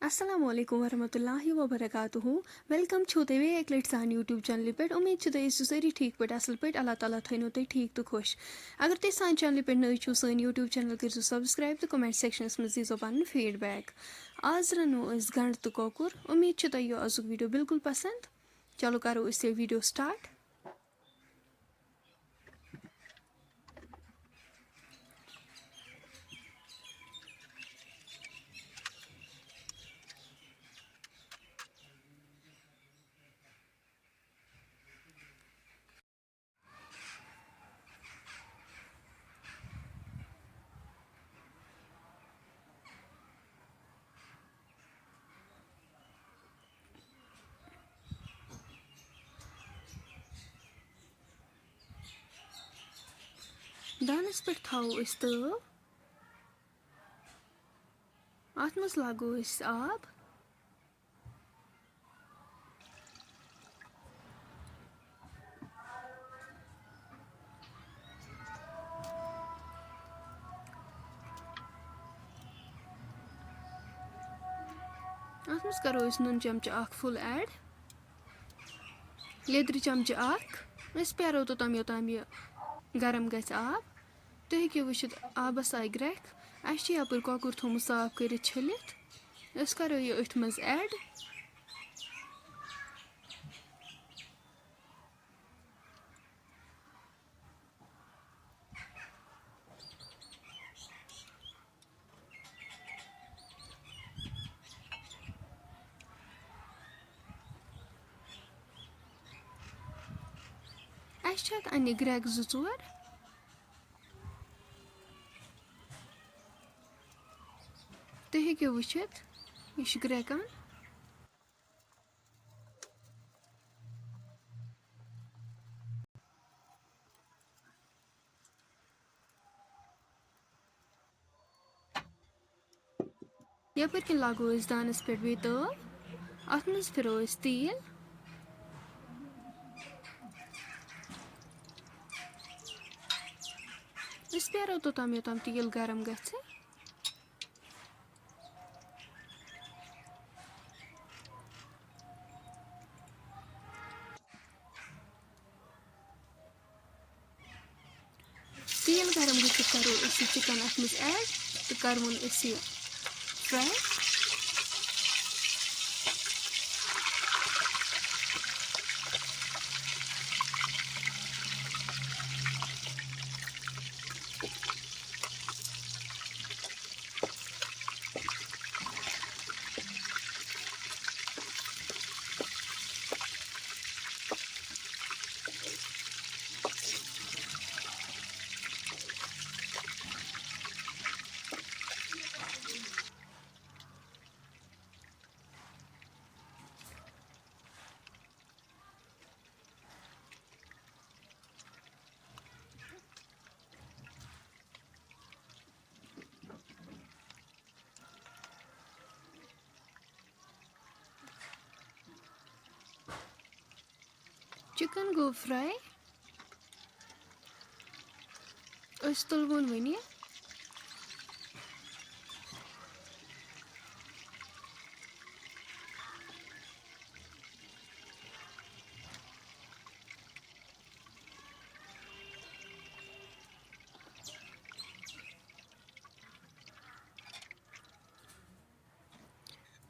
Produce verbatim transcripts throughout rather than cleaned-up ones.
السلام علیکم ورحمۃ اللہ وبرکاتہ۔ ویلکم چھو تُہۍ بیٚیہِ اَکہِ لَٹہِ سانہِ YouTube چینلہِ پٮ۪ٹھ۔ اُمید چھِ تُہۍ ٲسِو سٲری ٹھیٖک پٲٹھۍ، اَصٕل پٲٹھۍ۔ اللہ تعالیٰ تھٲینو تُہۍ ٹھیٖک تہٕ خۄش۔ اگر تُہۍ سانہِ چینلہِ پٮ۪ٹھ نٔوۍ چھِو، سٲنۍ YouTube چینل کٔرۍزیو subscribe تہٕ comment sectionس منٛز دیٖزیو پَنُن feedback۔ آز رَنو أسۍ گنٛڈٕ تہٕ کۄکُر۔ اُمید چھِ تۄہہِ یہِ آزُک video بالکل پسنٛد۔ چلو کرو أسۍ یہِ video start۔ دانَس پٮ۪ٹھ تھاوو أسۍ تٲو۔ اَتھ منٛز لاگو أسۍ آب۔ اَتھ منٛز کَرو أسۍ نُن چمچہٕ اَکھ full add، لیٚدرِ چمچہٕ اَکھ۔ أسۍ پیٛارو توٚتام یوٚتام یہِ گرم گژھِ آب۔ تُہۍ ہیٚکِو وٕچھِتھ آبَس آیہِ گرٛٮ۪کھ۔ اَسہِ چھِ یَپٲرۍ کۄکُر تھوٚومُت صاف کٔرِتھ چھٔلِتھ۔ أسۍ کَرو یہِ أتھۍ منٛز add۔ اَسہِ چھِ اَتھ اَننہِ گرٛٮ۪کھ زٕ ژور۔ تُہۍ ہیٚکِو وٕچھِتھ، یہِ چھُ گرٛٮ۪کان۔ یَپٲرۍ کِنۍ لاگو أسۍ دانَس پٮ۪ٹھ بیٚیہِ تٲو۔ اَتھ منٛز پھِرو أسۍ تیٖل۔ أسۍ پیٛارو توٚتام، یوٚتام تیٖل گرم گژھِ۔ تیٖل گرم گٔژھِتھ کرو أسۍ یہِ chicken اَتھ منٛز add تہٕ کرون أسۍ یہِ fry۔ Chicken گوٚو fry۔ أسۍ تُلہون وۄنۍ یہِ۔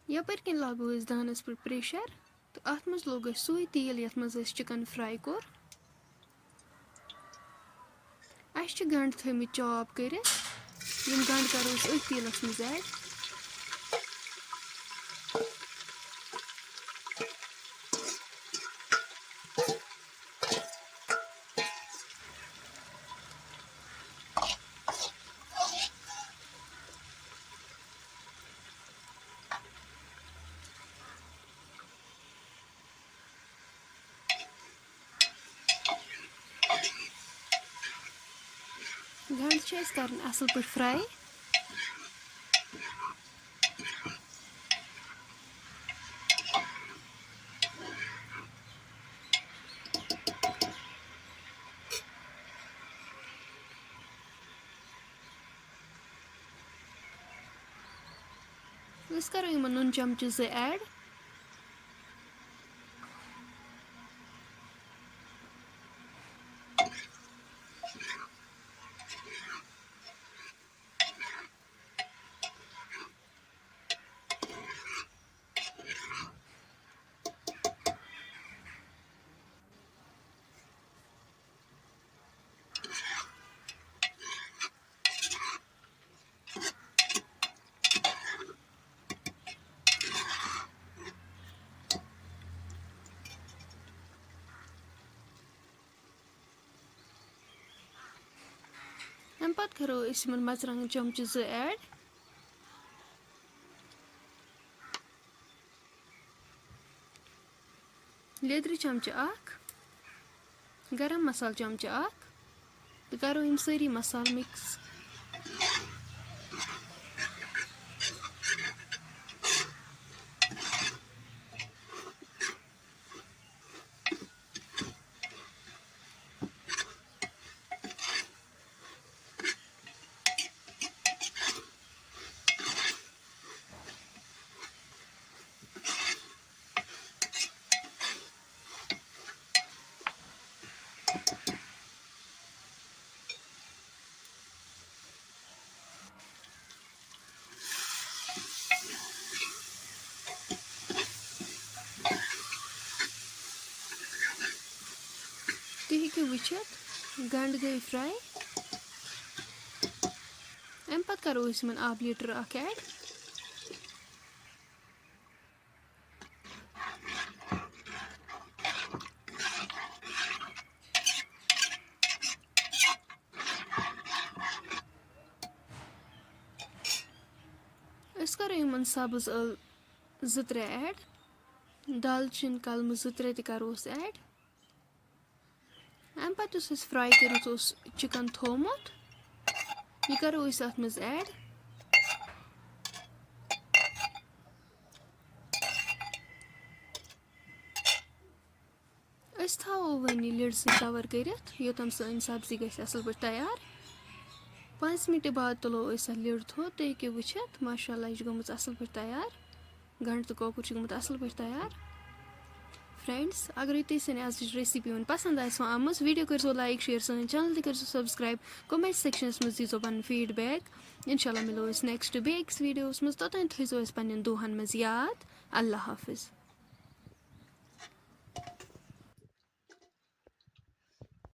یَپٲرۍ کِنۍ لاگو أسۍ دانَس پٮ۪ٹھ pressure تہٕ اَتھ منٛز لوٚگ اَسہِ سُے تیٖل، یَتھ منٛز اَسہِ chicken fry کوٚر۔ اَسہِ چھِ گَنٛڈٕ تھٲومٕتۍ chop کٔرِتھ، یِم گَنٛڈٕ کَرو أسۍ أتھۍ تیٖلَس منٛز add۔ گنٛڈٕ چھِ اَسہِ کَرٕنۍ اَصٕل پٲٹھۍ fry۔ أسۍ کَرو یِمَن نُن چَمچہٕ زٕ add۔ اَمہِ پَتہٕ کَرو أسۍ یِمَن مَرژٕوانٛگَن چَمچہٕ زٕ add۔ لیٚدرِ چَمچہٕ اَکھ، گرم مصالہٕ چَمچہٕ اَکھ، تہٕ کَرو یِم سٲری مصالہٕ mix۔ تُہۍ ہیٚکِو وٕچھِتھ، گنٛڈٕ گٔے fry۔ اَمہِ پَتہٕ کَرو أسۍ یِمَن آبہٕ لیٖٹر اَکھ add۔ أسۍ کَرو یِمَن سَبٕز ٲلہٕ زٕ ترٛےٚ add، دالچیٖن کَلمہٕ زٕ ترٛےٚ تہِ کَروس add۔ اَمہِ پَتہٕ یُس اَسہِ fry کٔرِتھ اوس chicken تھوٚومُت، یہِ کَرو أسۍ اَتھ منٛز add۔ أسۍ تھاوو وۄنۍ یہِ lid سۭتۍ cover کٔرِتھ، یوٚتام سٲنۍ سبزی گژھِ اَصٕل پٲٹھۍ تیار۔ پانٛژِ مِنٹہِ بعد تُلو أسۍ اَتھ lid تھوٚد، تُہۍ ہیٚکِو وٕچھِتھ، ماشاء اللہ، یہِ چھِ گٔمٕژ اَصٕل پٲٹھۍ تیار۔ گنٛڈٕ تہٕ کۄکُر چھُ گوٚمُت اَصٕل پٲٹھۍ تیار۔ Friends، اگرے تُہۍ سٲنۍ آزٕچ recipe وۄنۍ پسنٛد آسہِ وۄنۍ آمٕژ، video کٔرۍزیو like، share، سٲنۍ channel تہِ کٔرۍزیو subscribe، comment sectionس منٛز دیٖزیو پنُن feedback۔ انشاء اللہ مِلو أسۍ next بیٚکِس videoس منٛز، توٚتام تھٲیزیو اَسہِ پننٮ۪ن دُعاہن منٛز یاد۔ اللہ حافظ۔